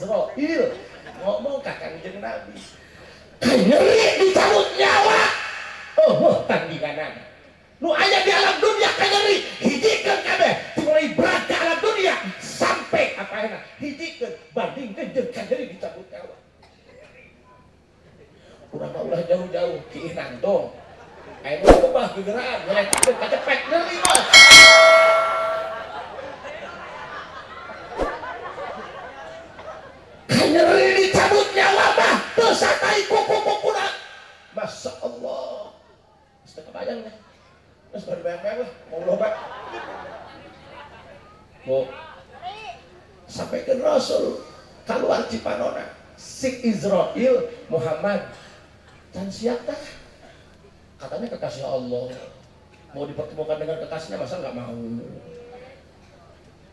Izrail ngomong ka Kangjeng Nabi. Kanyeri dicabut nyawa. Oh, tandinganana. Nu aya di alam dunia kanyeri hijikeun kabeh dimulai berat ke alam dunia sampai apa enak hijikeun bandingkeun jeung kanyeri dicabut nyawa. Urang mah ulah jauh-jauh kiih nangtung. Aya nu kubah gegeraan nyelekkeun kacepet nyeri bos. Kanyeri dicabut nyawa mah teu satai kuku-kukuna. Masya Allah. Geus teu kebayang nih. Terus baru bayang-bayang lah, mau loba. Bu, sampai ke Rasul keluar Cipanona, Sik Israel Muhammad, can siap tah? Katanya kekasih Allah, mau dipertemukan dengan kekasihnya masa nggak mau?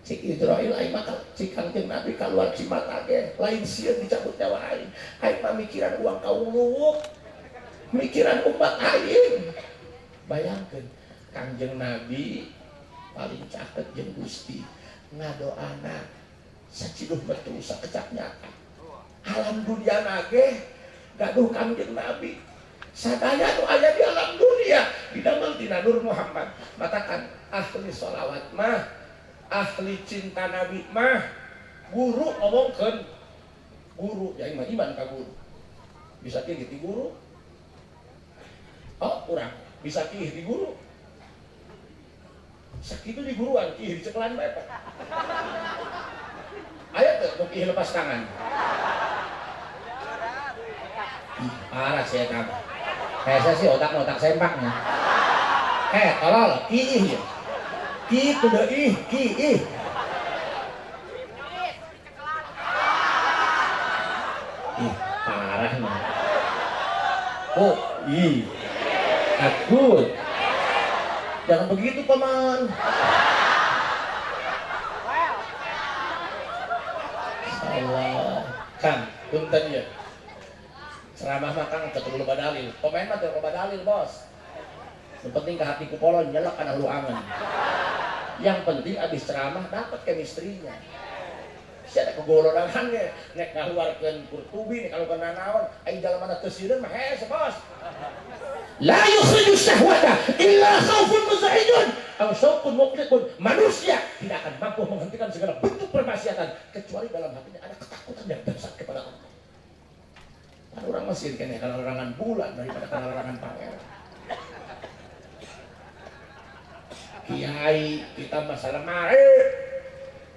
Cik Israel aing mah cik Kangjeng Nabi keluar Cimata ge, lain sieun dicabut nyawa aing. Aing mah mikiran uang kauluwuk, mikiran umat aing. Bayangkeun Kangjeng Nabi paling caket jeung Gusti ngadoana saciduh metu sakecap nyata. Alam dunia nage gaduh Kangjeng Nabi. Sadaya nu aya di alam dunia didamel tina Nur Muhammad. Matakan ahli sholawat mah, ahli cinta Nabi mah, guru ngomongkeun guru ya mah iman ka guru. Bisa kieu di guru. Oh, urang bisa kieu di guru. Sakitu di guruan kieu dicekelan bae Pak. Aya teu nu kieu lepas tangan. Ih, parah saya kamu. Kayak saya sih otak-otak sempaknya. Tolol, kiih ya. Ki kudu ih, ki ih. Ih, parah nih. Oh, ih. Takut. Jangan begitu, paman. Salah. Kang, punten ya. Ceramah mah Kang teu perlu loba dalil. Pemain mah teu loba dalil, bos. Yang penting ke hatiku polon nyelek kana hulu angen. Yang penting abis ceramah dapat chemistry-nya. Si ada kegolodangannya, nek ngaluarkeun Qurtubi, nek ngaluarkeun nanaon, ai jalma teu sieun mah hese, bos. La yukhriju syahwata illa khaufun muz'ijun aw syauqun muqliqun. Manusia tidak akan mampu menghentikan segala bentuk permaksiatan kecuali dalam hatinya ada ketakutan yang dahsyat kepada Allah. Kan orang Mesir kene kana larangan bulan daripada kana larangan pangeran. Kiai kita masalah mare.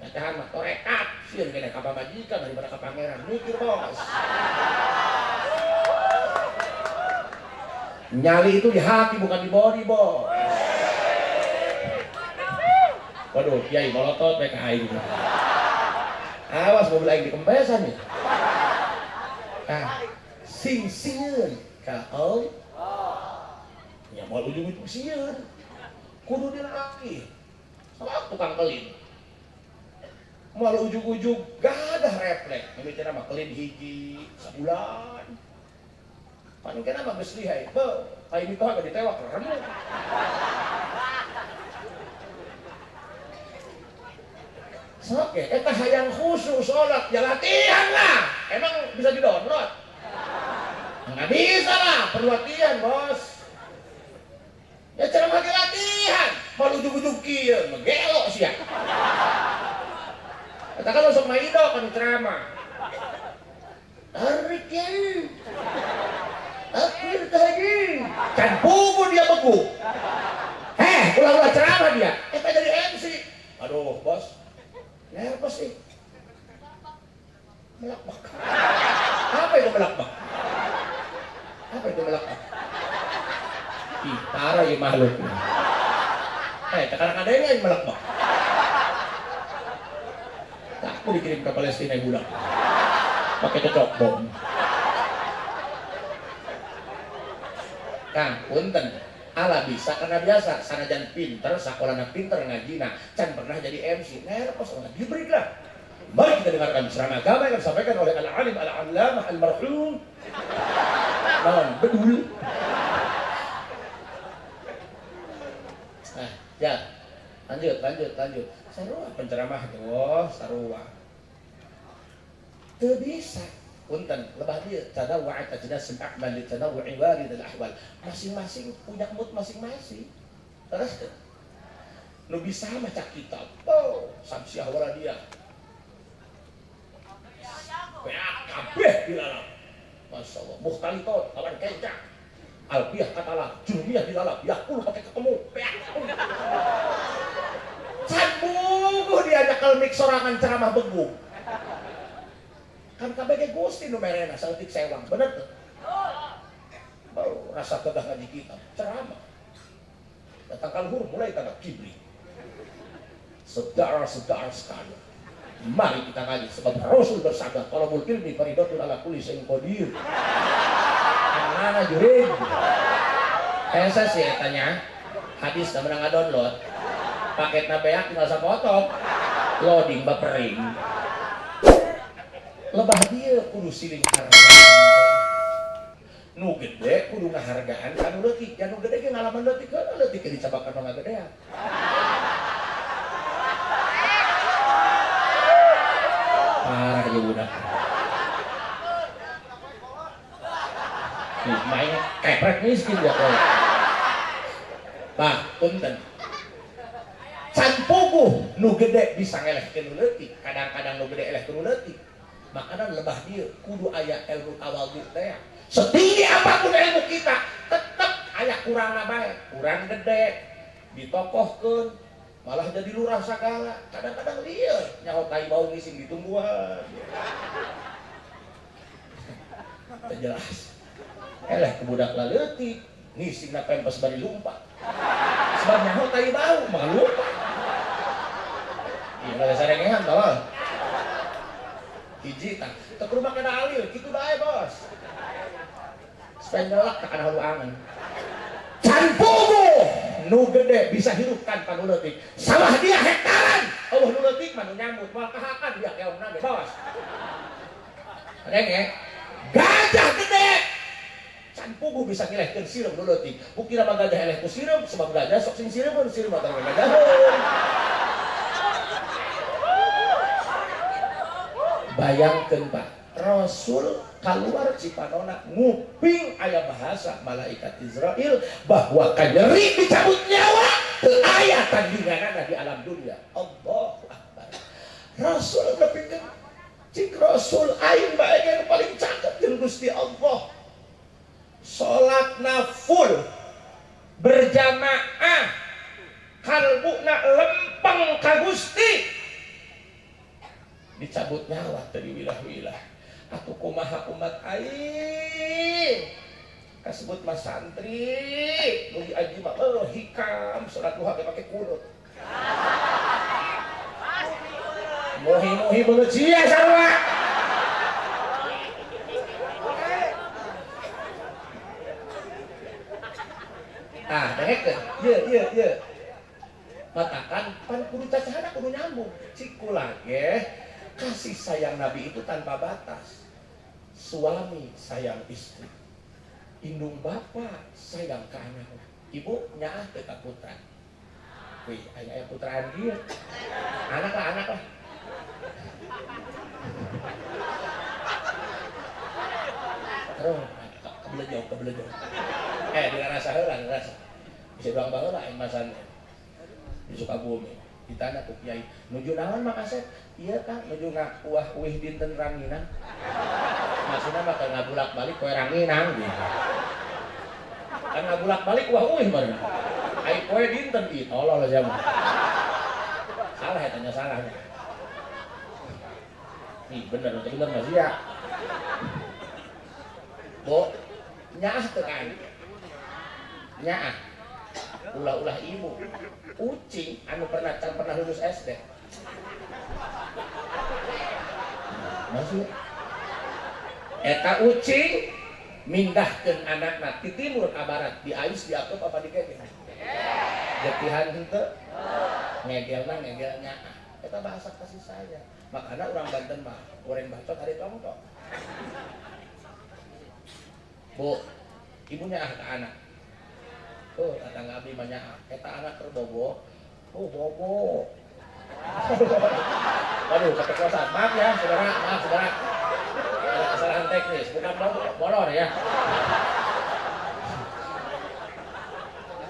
Bacaan mah torekat sieun kene ka pamajikan daripada ka pangeran. Mikir bos. Nyali itu di hati bukan di body, bos. Waduh, kiai molotot bae ka aing. Awas mobil aing dikempesan ya. Ah, sing sieun ka Allah. Ya moal ujung-ujung sieun. Kudu dilatih. Sama tukang kelin. Moal ujung-ujung gadah refleks. Mimitina mah kelin hiji sabulan. Paling kena mah geus lihai. Beuh, ai mitoha ge ditewak remuk. Sok ge eta hayang khusyuk salat ya latihan lah. Emang bisa di-download? Nggak bisa lah, perlu latihan, bos. Ya ceramah ge latihan, mau ujug-ujug kieu, mah gelo sia. Eta kan sok maido kan ceramah. Tarik ya. Akhir tadi kan bubu dia beku. Ulah-ulah ceramah dia. Eta jadi MC. Aduh, bos. Nervous sih. Melakbak. Apa itu melakbak? Apa itu melakbak? Ih, parah ya makhluk. Kadang-kadang yang melakbak. Takut dikirim ke Palestina budak. Pakai cocok bom. Kang, punten. Ala bisa karena biasa, sanajan pinter, sakolana pinter ngajina, can pernah jadi MC, nervous, diberilah. Mari kita dengarkan ceramah agama yang disampaikan oleh al-alim, al-allamah, al-marhum non bedul. Nah, ya, lanjut, lanjut, lanjut. Sarua penceramah tuh, sarua. Teu bisa. Punten, lebah dia tanawwa'at ajnasul a'mal li tanawwu'i warid al ahwal. Masing-masing punya mood masing-masing. Terus nu bisa maca kitab. Oh, samsiah wala dia. Kabeh dilalap. Masya Allah, mukhtaliton lawan kencang. Alfiah katalah, jurumiyah dilalap, yakul pakai ketemu. Can buguh dia nyekel mik sorangan ceramah begung. Kan kabeh Gusti nu merena saeutik sewang, bener tuh? Bau rasa kegah ngaji kitab, ceramah. Datang ka luhur mulai tangga kibri. Sedar-sedar sekali. Mari kita ngaji sebab Rasul bersabda, talabul ilmi faridatun ala kulli syai'in qadir. Anana jurid. Esa sih tanya hadis da menang download. Paketna beak tinggal sapotong. Loading bapering. Lebah dia kudu siling hargaan. Nu gede kudu ngahargaan ka nu leutik. Ya nu gede ge ngalaman leutik heuh leutik ge dicabakan mah ngagedean. Parah ieu budak. Nih main keprek miskin dia kowe. Bah, punten. Can puguh nu gede bisa ngelehkeun nu leutik, kadang-kadang nu gede eleh nu leutik. Makanan lebah dia kudu aya ilmu tawadhu teh. Setinggi apapun ilmu kita, tetep aya kurangna bae, kurang gede, ditokohkeun, malah jadi lurah sagala. Kadang-kadang lieur nyaho tai bau ngising di tumbuhan. Teu jelas. Eleh ke budak laleutik, ngisingna pempes bari lumpat. Sebab nyaho tai bau mah lumpat. Ieu mah sarengehan tolol. Hiji tah, teu kudu make dalil, kitu bae bos. Supaya nyelak ka kana haluangan. Can puguh nu gede bisa hirup tanpa nu leutik. Sawah dia hektaran, eueuh nu leutik mah nu nyambut, moal kahakan dia keomna ge bos. Renge, gajah gede. Can puguh bisa ngelehkeun sireum nu leutik. Ukira mah gajah eleh ku sireum, sebab gajah sok sing sireum, sireum mah gajah. Bayangkan Pak, Rasul keluar Cipanona nguping aya bahasa malaikat Israel bahwa kanyeri dicabut nyawa teu aya tandinganana di alam dunia. Allahu Akbar. Rasul nepikeun cik Rasul aing bae nu paling cakep jeung Gusti Allah. Salatna full berjamaah, kalbuna lempeng ka Gusti. Dicabut nyawa tadi wilah-wilah. Atuh kumaha umat aing kasebut mah santri nu diaji mah hikam salat duha ge make kunut. Muhi-muhi beungeut sia sarua. Tah dengekeun ieu ieu ieu. Matakan pan kudu cacahana kudu nyambung. Cik kula ge kasih sayang Nabi itu tanpa batas. Suami sayang istri, indung bapak sayang ke anak, ibu nyaah teu ka putra. Wih, aya aya putraan ieu. Anak lah, anak lah. Terus kebelejong, kebelejong. Dirasa heula, dirasa. Bisa doang baheula aing masan. Di Sukabumi. Ditanya ku kiai, nuju naon Mak Asep? Iya Kang, nuju ngakuah uih dinten ranginang. Maksudna mah keur ngabulak-balik poe ranginang gitu. Kan ngabulak-balik uah uih mah. Ai poe dinten ih tolol sia mah. Salah ya tanya salahnya. Ih bener, bener mah sia. Bo, nyaah teu ka aing. Nyaah. Ulah-ulah ibu. Ucing anu pernah can pernah lulus SD. Masuk. Eta ucing mindahkeun anakna ti timur ka barat, diais diakep apa digegel? Jetihan henteu? Ngegelna ngegel nyaah. Eta bahasa kasih sayang. Makana urang Banten mah goreng bacot hari tongtok. Bu, ibu nyaah ka anak. Oh, tetangga abdi mah nyaah. Eta anak keur bobo. Oh, bobo. Waduh, keceplosan. Maaf ya, saudara. Maaf, saudara. Kesalahan teknis, bukan molor ya.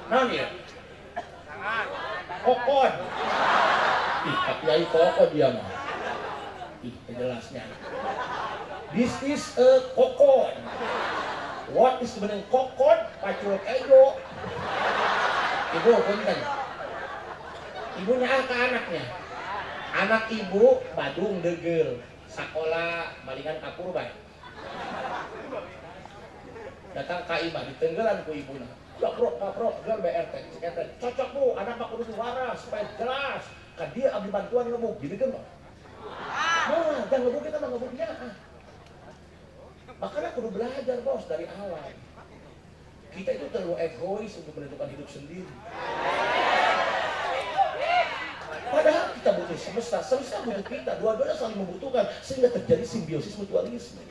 Naon ieu? Kokon. Ih, kiai kokon dia mah. Ih, jelasnya. This is a kokon. What is the meaning kokon? Pacul kejo. Ibu punten. Ibu nyaah ke anaknya. Anak ibu Badung degel, sakola malingan kapur bae. Datang ka imah ditenggelan ku ibuna. Kaprok kaprok geul BRT cek teh. Cocok Bu, anak mah kudu waras supaya jelas. Ka dia abdi bantuan ngebuk gitu kan mah. Nah, jangan ngebuk kita mah ngebuknya. Makanya kudu belajar bos dari awal. Kita itu terlalu egois untuk menentukan hidup sendiri. Padahal kita butuh semesta, semesta butuh kita, dua-duanya saling membutuhkan sehingga terjadi simbiosis mutualisme.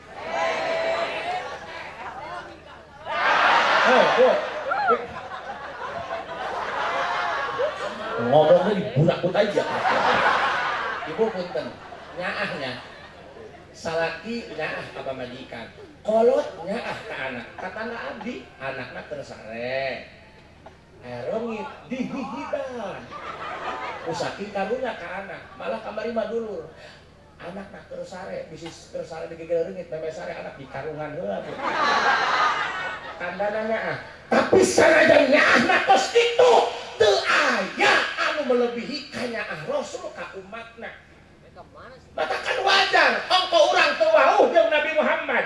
Oh, oh. Ngomongnya diburak-burak aja. Ibu punten, nyaahnya salaki nyaah ka pamajikan, kolot nyaah ka anak, katana abdi anakna keur sare. Reungit dihihidan. Usaki karunya ka anak, malah kamari mah dulur. Anakna keur sare, bisi keur sare digegel reungit, meme sare anak di karungan heula. Kandana nyaah. Tapi sanajan nyaahna kos kitu, teu aya anu melebihi kanyaah Rasul ka umatna. Matakan wajar, ongko urang teu wauh jeung Nabi Muhammad.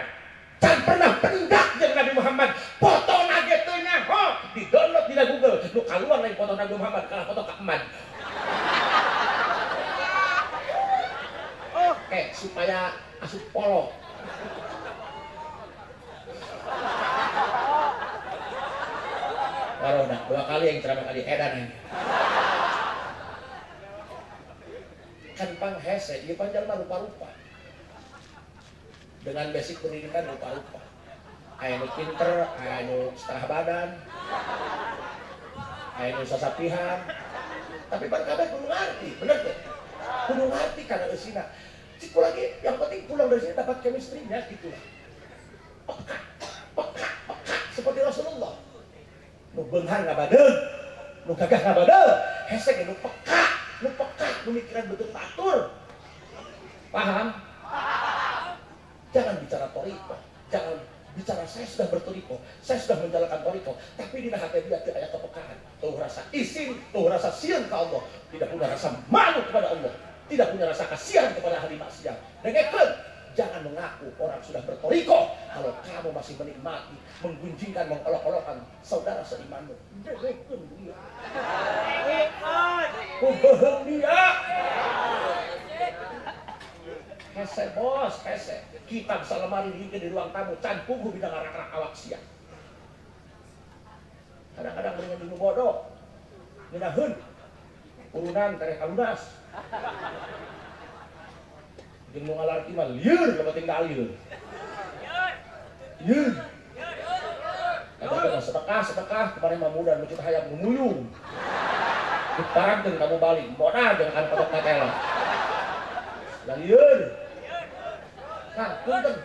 Can pernah pendak jeung Nabi Muhammad, fotona ge teu nyaho, di-download dina Google, nu kaluar lain foto Nabi Muhammad, kalah foto ka Ahmad. Oke, supaya asup polo. Waroh dah, dua kali yang ceramah kali edan ini. Kan pang hese, ieu panjang mah rupa-rupa. Dengan basic pendidikan rupa-rupa. Aya nu pinter, aya nu setengah badan, aya nu sasapihan. Tapi pan kabeh kudu ngarti, bener teh? Kudu ngarti kana eusina. Ciku lagi, yang penting pulang dari sini dapat chemistry-nya gitu lah. Peka, peka, peka seperti Rasulullah. Nu beunghar ngabadeung, nu gagah ngabadeung, hese ge nu peka, nu peka, nu mikiran betul atur. Paham? Jangan bicara thoriqoh, jangan bicara saya sudah berthoriqoh, saya sudah menjalankan thoriqoh, tapi di hati dia tidak ada kepekaan, tuh rasa isin, tuh rasa sieun ka Allah, tidak punya rasa malu kepada Allah, tidak punya rasa kasihan kepada ahli maksiat. Dengekeun, jangan mengaku orang sudah berthoriqoh kalau kamu masih menikmati, menggunjingkan, mengolok-olokkan saudara seimanmu. Dengekeun dia. Kubeheung dia. Hese bos, hese. Kitab salemari hingga di ruang tamu, can puguh bidang arak-arak awak sia. Kadang-kadang mendingan dulu bodoh, ngeunaheun, urunan tereh kalunas. Jeung nu ngalarki mah lieur lepeting dalil. Lieur. Kadang-kadang sedekah, kemarin mah muda nu hayang nu nuyung. Ditarangkeun kamu balik, modal jeung kan patok katela. Lieur. Nah, punten.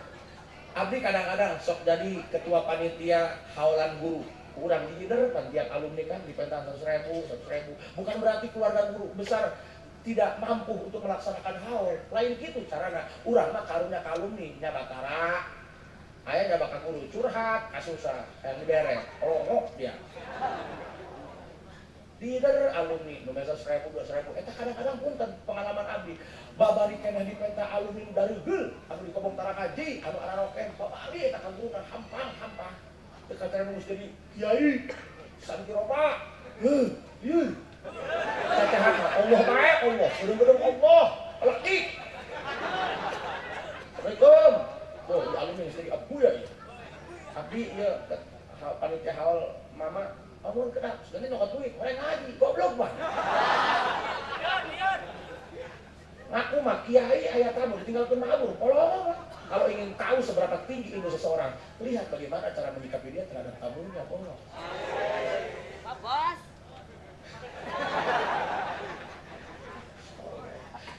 Abdi kadang-kadang sok jadi ketua panitia haulan guru. Kurang leader, pan tiap alumni kan dipentang 100.000, 100.000. Bukan berarti keluarga guru besar tidak mampu untuk melaksanakan haul. Lain gitu carana. Urang mah karunya ka alumni nya batara. Aya nya bakal guru curhat, kasusah, yang dibere. Olongok dia. Leader alumni nu mesa 1.000, 2.000. Eta kadang-kadang punten pengalaman abdi. Babari keneh dipenta alumni nu dareugel, anu dikobong tarakaji, anu araroken, babari eta ka guruna hampang-hampang. Teu katerem geus jadi kiai, santi roba. Heuh, ieu. Cacahan Allah bae Allah, gedung-gedung Allah, lekik. Assalamualaikum. Tuh, alumni geus jadi abu ya ieu. Abdi ieu panitia haul mama amun kena, sebenarnya nyokot duit, orang ngaji, goblok mah. Ngaku mah kiai ayat tamu ditinggalkan mabur, polong. Kalau ingin tahu seberapa tinggi ilmu seseorang, lihat bagaimana cara menyikapi dia terhadap tamunya, polong. Pak Bos.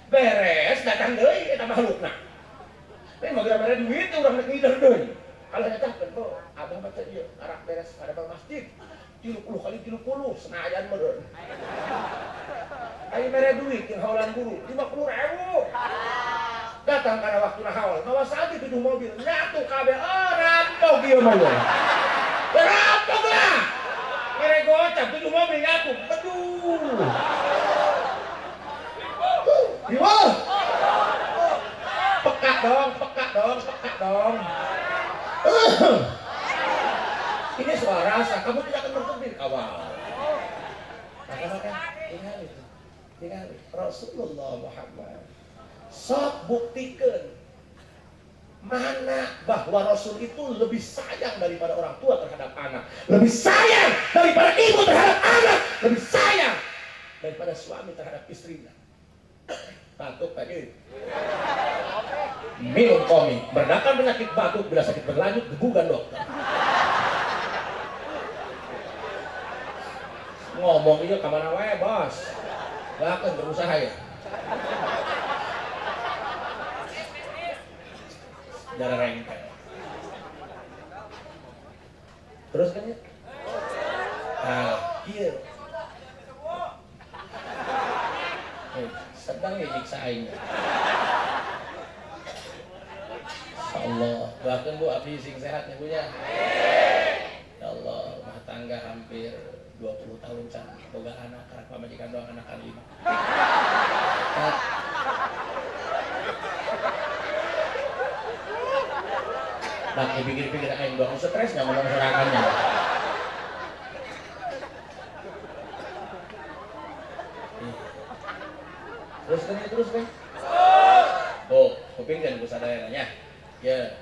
Beres, datang deui eta makhlukna. Tapi mah gara-gara duit urang rek Lider deui. Kalau nyatakeun bu, abah mah teh ieu karak beres kada masjid. 30 kali 30 Senayan meureun. Ayo mere duit jeung haolan guru 50.000. Datang kana waktuna haul, mawa saat 7 mobil, nyatu kabeh rampok ieu mah. Rampok lah. Mere gocap 7 mobil nyatu, beduh. Riweuh. Peka dong, peka dong, peka dong. Ini soal rasa, kamu tidak akan berkebir awal. Maka tinggal itu, tinggal Rasulullah Muhammad. Sok buktikan mana bahwa Rasul itu lebih sayang daripada orang tua terhadap anak, lebih sayang daripada ibu terhadap anak, lebih sayang daripada suami terhadap istrinya. Batuk tadi. Minum komi, meredakan penyakit batuk bila sakit berlanjut gegugan dokter. Ngomong iya kemana wae bos, bahkan berusaha ya. Darah rengket. Terus kan ya? Nah, iya. Sedang ya nyiksa aing. Allah, bahkan Bu abdi sing sehat ya Bu ya. Ya Allah, rumah tangga hampir 20 tahun can boga anak, karena pamajikan doang anak 5. Nah, pikir-pikir aing doang stres nggak ngomong sorangannya. Terus kan, terus kan. Oh, kuping dan kusadaya nanya. Ya,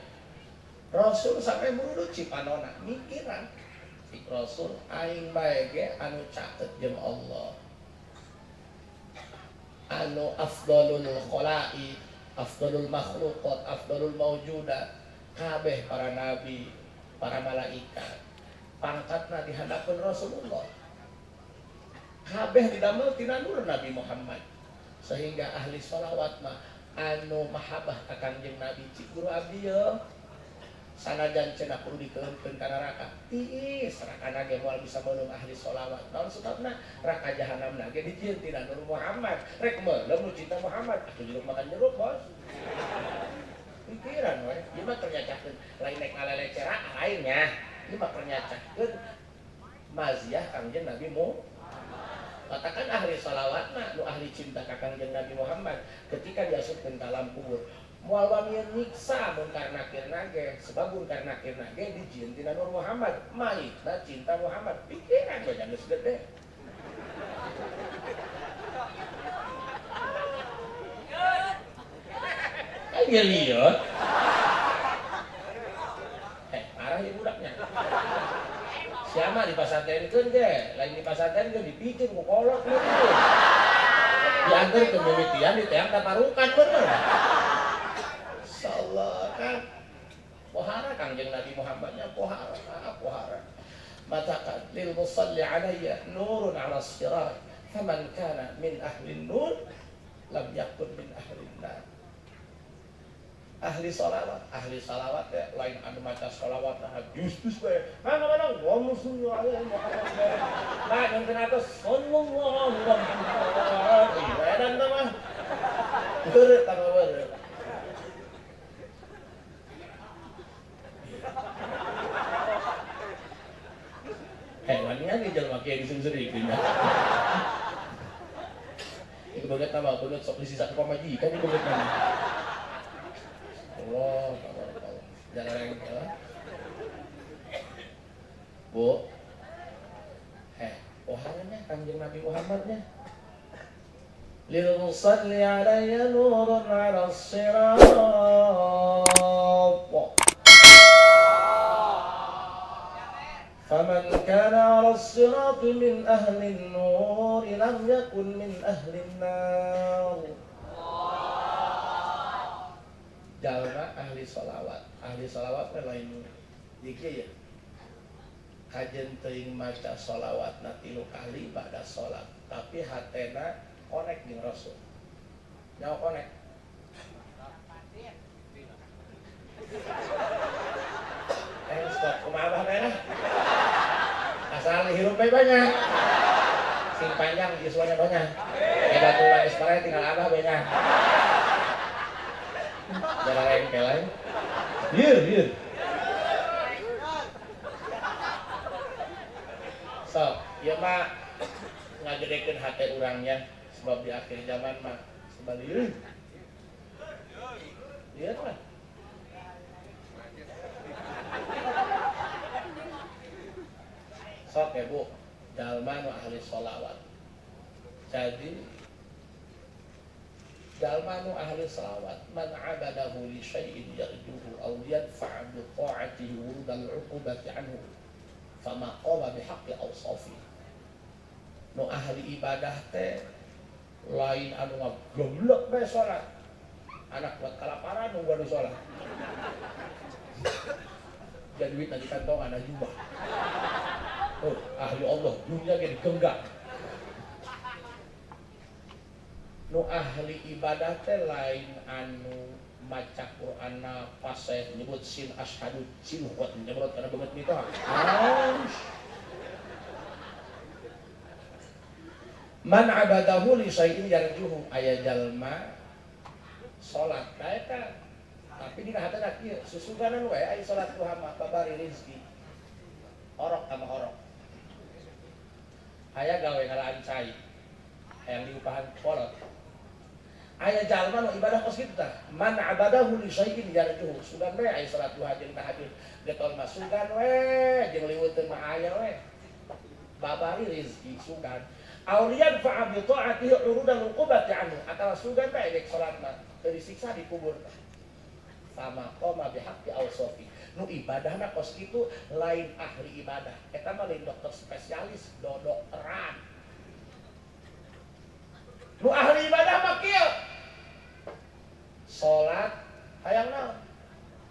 Rasul sampai murudut cipanona mikiran. Si Rasul aing bae ge anu caket jeung Allah. Anu afdalul khala'i, afdalul makhluqat, afdalul maujudat. Kabeh para nabi, para malaikat pangkatna dihadapan Rasulullah. Kabeh didamel tina nur Nabi Muhammad. Sehingga ahli sholawat mah anu mahabbah ka Kangjeng Nabi cik guru abdi ye sanajan cenah kudu dikeunkeun ka neraka tiis rakana ge moal bisa meulung ahli sholawat naon sebabna raka jahanamna ge dijieun tina nur Muhammad rek meulung nu cinta Muhammad atuh jeruk makan jeruk bos pikiran we ieu mah ternyacakeun lain nek ngalelecera lainnya ieu mah ternyacakeun maziah Kangjeng Nabi Muhammad. Katakan ahli sholawat mah nu ahli cinta ka Kangjeng Nabi Muhammad ketika diasupkeun ka alam kubur moal wanian nyiksa munkar nakir nage sebab munkar nakir nage dijieun tina Nur Muhammad maitna cinta Muhammad pikiran we geus gede. Ayo lihat. Parah ya budaknya. Siapa di pasantrenkeun ge, lain di pasantrenkeun dipikeun ku kolot gitu. Diantar ke mimitian diteang ka parukan bener. Insyaallah kan. Pohara Kangjeng Nabi Muhammadnya pohara, pohara. Matakan lil musalli alayya nurun ala sirat, faman kana min ahli nur lam yakun min ahli nar. Ahli sholawat ya, lain anu maca sholawat nah justus we. Mana mana ngomong sallallahu alaihi Muhammad. Nah, yang kena atas sallallahu alaihi Muhammad. Edan mah. Beureut tambah beureut. Hewannya di jelema kieu disungseureun. Ieu beungeut tambah beungeut sok disisa ku pamajikan ieu beungeut mah. Allah, Allah, jangan rengkel. Bu, poharanya Kangjeng Nabi Muhammadnya. Lil musalli alayya nurun ala sirat. Faman kana ala sirat min ahli nur lam yakun min ahli nar. Jalma ahli sholawat lain dikir ya kajen teuing maca sholawat na 3 kali ba'da sholat tapi hatena konek jeung Rasul nyawa konek Stop kumaha abah teh lah. Asal hirup we banyak. Sing panjang yuswana banyak. Batu manis pare tinggal abah banyak. Jalan lain ke lain. Lieur, lieur. So, ieu mah ngagedekeun hate urangnya sebab di akhir zaman mah sebalik. Lieur mah. Sok ya Bu, jalma nu ahli sholawat. Jadi jalma nu ahli sholawat man abadahu li syai'in yarjuhu aw yadfa'a bi ta'atihi wurudal 'uqubati anhu fama qama bihaqqi awsafi. Nu ahli ibadah teh lain anu ngagemblek bae salat. Anak buat kalaparan nunggu anu salat. Jadi duit di kantong anak jubah. Oh, ahli Allah dunia ge digenggam. Nu ahli ibadah teh lain anu maca Qur'anna fasih nyebut sin asyhadu sin kuat nyebut kana beungeut mitoha. Man abadahu li syai'in yarjuhu aya jalma salat bae ka tapi dina hatena kieu susuganan we aya salat duha mah babari rezeki. Orok sama orok. Aya gawe ngalaan cai. Hayang diupahan kolot. Aya jalma nu ibadah kos kitu tah. Man abadahu li syai'in yarjuhu. Sugan we aya salat duha jeung tahajud. Getol mah sugan we jeung liweuteun mah aya we. Babari rezeki sugan. Auriyan fa'a bi ta'atihi urudan uqubati anhu. Atawa sugan bae rek salat mah teu disiksa di kubur. Fama qama bihaqqi awsafi. Nu ibadahna kos kitu lain ahli ibadah. Eta mah lain dokter spesialis, dokteran. Nu ahli ibadah mah kieu. Salat hayang naon?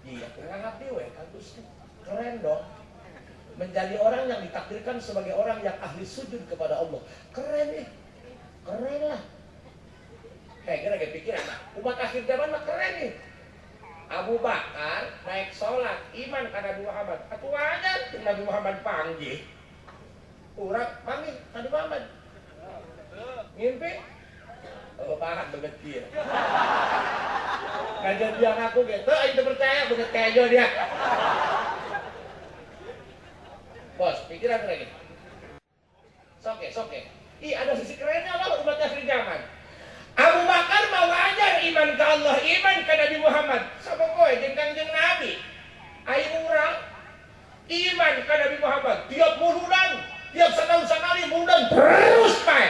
Iya, ngabdi we ka Gusti. Keren dong. Menjadi orang yang ditakdirkan sebagai orang yang ahli sujud kepada Allah. Keren nih. Keren lah. Hei, kira kayak pikiran lah. Umat akhir zaman mah keren nih. Abu Bakar naik sholat iman ka Nabi Muhammad. Atuh wajar Nabi Muhammad panggih. Urang panggih Nabi Muhammad. Ngimpi? Oh, parah banget dia. Kajian dia ngaku gitu, aing teu percaya banget kejo dia. Bos, pikiran lagi. Soke, soke. Ih, ada sisi kerennya lah umat akhir zaman. Abu Bakar mau wajar iman ke Allah, iman ke Nabi Muhammad. Sapa kowe jeung Kangjeng Nabi? Ai urang iman ke Nabi Muhammad tiap bulan, tiap setahun sekali bulan terus bae.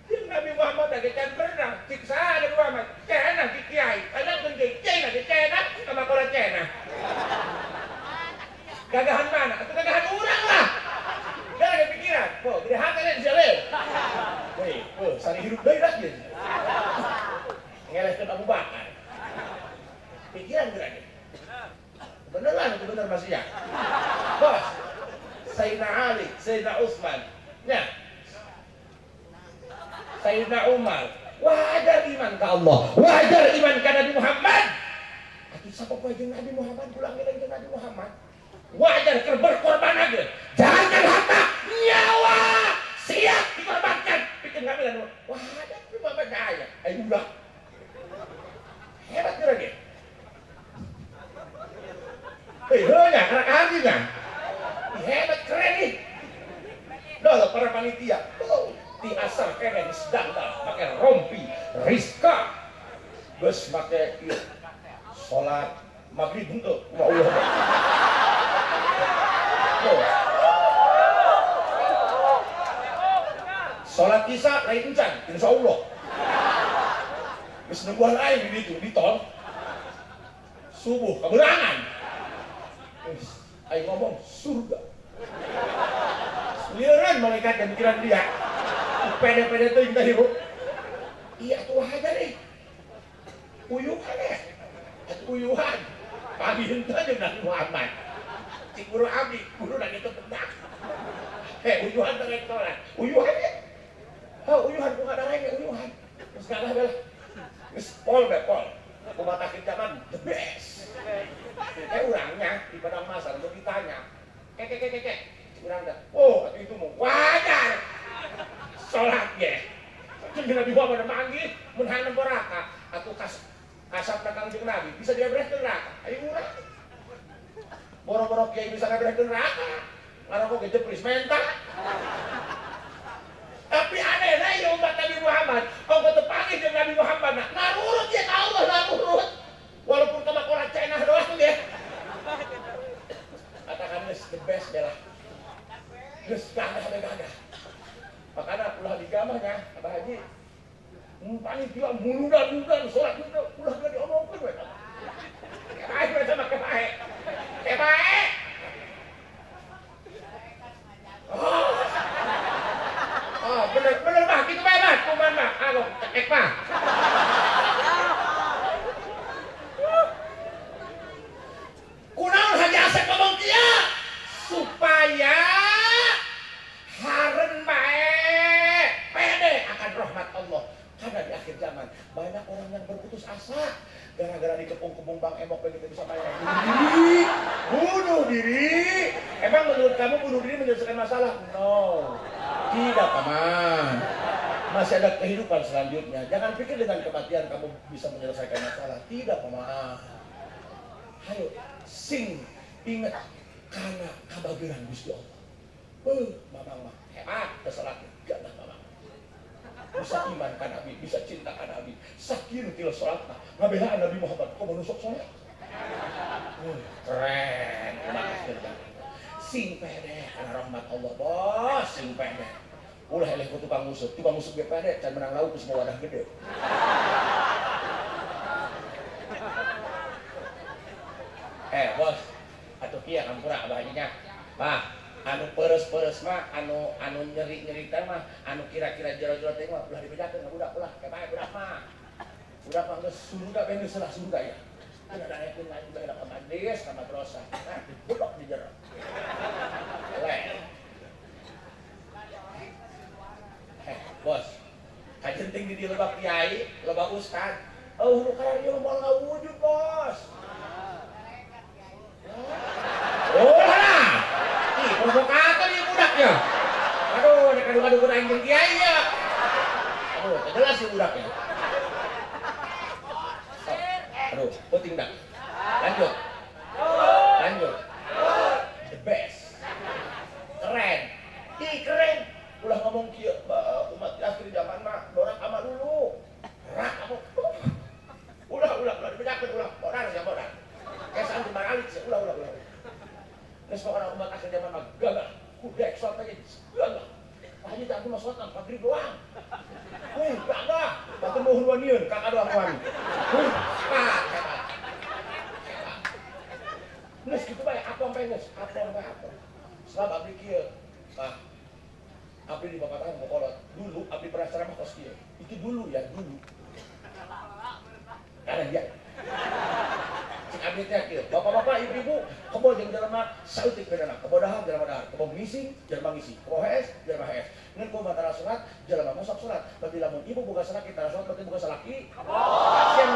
Jeung Nabi Muhammad lagi can pernah siksa Nabi Muhammad. Cenah ki kiai, ada keun kiai ge cenah sama kora cenah. Gagahan mana? Atau gagahan urang lah. Gak ada pikiran. Oh, gede hati nih jalan. Wih, oh, sari hidup deui lah dia. Ngelehkeun Abu Bakar. Pikiran geura. Bener lah, itu bener masih ya. Bos, Sayyidina Ali, Sayyidina Utsman, ya. Sayyidina Umar, wajar iman ke Allah, wajar iman ke Nabi Muhammad. Atuh sapa poe jeung Nabi Muhammad pulang jeung Nabi Muhammad. Wajar keur berkorban aja. Jangan harta, nyawa siap dikorbankan. Bikin kami dan wah ada Muhammad kaya. Ayo ulah. Hebat kira ge. Hei, heunya karak hatinya. Hebat keren nih. Loh, para panitia. Oh, di asar keren sedang pakai rompi, Rizka. Geus make ieu salat maghrib henteu. Ya Allah. Oh. Salat isya lain encan, insyaallah. Geus nungguan aing di ditu di tol. Subuh keberangan. Aing ngomong surga. Lieureun malaikat dan pikiran dia. Pede-pede teuing tadi, Bu. Iya tuh aja nih. Uyuhan ya. Uyuhan. Pagi henteu jeung Nabi Muhammad. Cik guru abdi, guru lagi itu tenang. Hei, uyuhan teh sholat. Uyuhan ya. Oh, uyuhan ku ngadareng ya uyuhan. Geus kalah bela. Geus pol be pol. Umat akhir zaman the best. Urangnya di padang masar untuk ditanya. Kek. Urang dah. Oh, itu mau wajar. Salat ge. Jeung Nabi Muhammad manggih mun hayang nempo neraka atuh kasapna Kangjeng Nabi bisa dibereskeun neraka. Ayo urang. Boro-boro kiai bisa ngabereskeun neraka. Ngarokok ge jepris menta. Tapi anehna ieu umat Nabi Muhammad, ongko teu panggih jeung Nabi Muhammad nah ngarurut ye ka Allah ngarurut. Walaupun kamakola cenah doang ge. Katakan geus the best belah. Geus gagah gagah. Makana ulah digamahnya Abah Haji. Panitia muludan-muludan salat ulah ulah diomongkeun we. Kebae we sama kebae. Kebae. Oh, bener mah kitu bae mah, kuman mah, anu cekek mah. Kunaon Haji Asep ngomong kieu? Supaya haren bae pede akan rahmat Allah. Karena di akhir zaman banyak orang yang berputus asa gara-gara dikepung-kepung Bang Emok begitu bisa main diri, bunuh diri. Emang menurut kamu bunuh diri menyelesaikan masalah? No, tidak paman. Masih ada kehidupan selanjutnya. Jangan pikir dengan kematian kamu bisa menyelesaikan masalah. Tidak paman. Ayo, sing ingat karena kabageran Gusti Allah. Mamang mah hebat kesalatnya, gagah mamang. Bisa iman ka Nabi, bisa cinta ka Nabi. Sakieu til salatna, ngabelaan Nabi Muhammad, kok nu sok salat? Keren, kumaha sing pede kana rahmat Allah, bos, sing pede. Ulah eleh ku tukang useup ge pede, can menang lauk geus wadah gede. Bos, atuh kieu hampura abah hajinya. Bah, anu peres-peres mah, anu nyeri-nyeri teh mah, anu kira-kira jero-jero teh mah ulah dibejakeun ka budak ulah, kebae budak mah. Budak mah geus surga bae geus salah surga ya. Teu daekeun ngaji bae ka majelis ka madrasah. Nah, dibedok di jero. Eleh. Bos, kajenting di dieu loba kiai, loba ustad. Oh, nu kana ieu moal ngawujud, bos. Oh lah. Ih, provokator ieu budaknya. Aduh, rek adu-adu aing jeung kiai ya. Aduh, teu jelas ieu budaknya. Aduh, penting dah. Lanjut. Lanjut. The best. Keren. Ih, keren. Ulah ngomong kieu, umat di akhir zaman mah dorak ama dulu. Rak apa? Ulah dibedakeun ulah. Bodar ya bodar. Kayak antum baralik sih, ulah. Geus pokona umat akhir zaman mah gagah, kudek salat aja gagah. Pak Haji teh antum mah salat maghrib doang. Wih, gagah. Batur nuhun wanieun, kakak doang wani. Wih, hebat. Hebat. Geus kitu bae, apong bae geus, apong bae apong. Sebab abdi kieu, Pak. Abdi di bapatan kokolot. Dulu abdi pernah ceramah kos kieu. Itu dulu ya, dulu. Karena dia cik abdi teh kieu. Bapak-bapak, ibu-ibu, kebo jeung jelema saeutik bedana. Kebo dahar jelema dahar, kebo ngising jelema ngising, kebo hees jelema hees. Ngan kumaha tara salat, jelema mosok salat. Berarti lamun ibu boga salaki tara salat, berarti boga salaki. Kebo. Sia